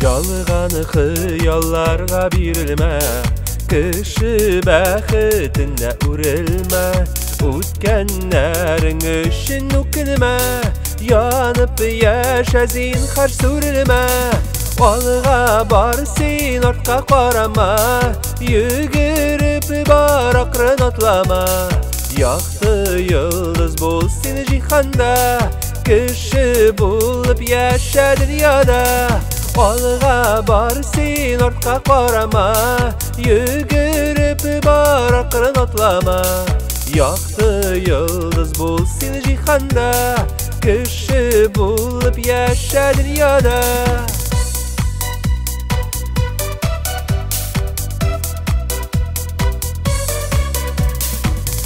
Ялган хыялларга бирелмә, кеше бәхетенә үрелмә, үткәннәрең өчен үкенмә, янып яшә, зинһар сүрелмә. Алга бар син, артка карама, йөгереп бар, акрын атлама. Якты йолдыз бул син җиһанда, кеше булып яшә дөньяда. Алга бар син, артка карама, йөгереп бар, акрын атлама. Якты йолдыз бул син җиһанда, кеше булып яшә дөньяда.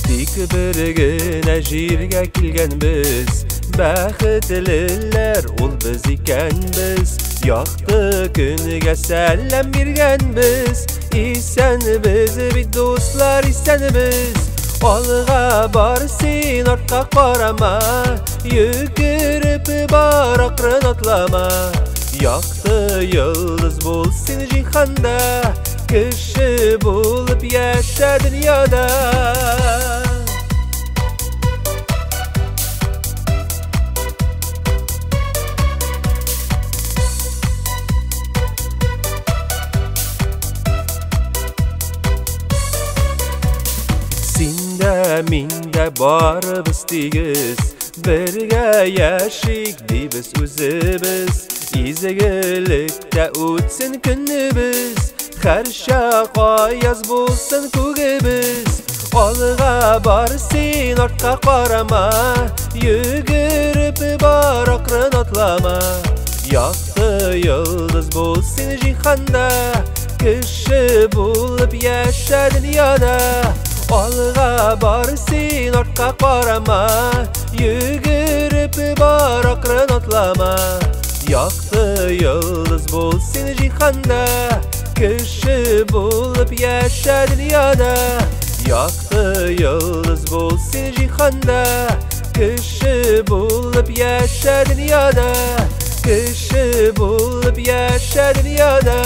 Тик бер генә җиргә килгәнбез, бәхетлеләр ул без икәнбез. Якты көнгә сәлам биргәнбез, исәнбез бит, дуслар, исәнбез. Алга бар син, артка карама, йөгереп бар, акрын атлама. Якты йолдыз бул син җиһанда, кеше булып яшә дөньяда. Син дә, мин дә барыбыз тигез, бергә яшик дибез үзебез. Изгелектә үтсен көнебез, һәрчак аяз булсын күгебез. Алга бар син, артка карама, йөгереп бар, акрын атлама. Якты йолдыз бул син җиһанда, кеше булып яшә дөньяда. Алга бар син, артка карама, йөгереп бар, акрын атлама. Якты йолдыз бул син җиһанда, кеше булып яшә дөньяда. Якты йолдыз бул син җиһанда, кеше булып яшә дөньяда. Кеше булып яшә дөньяда.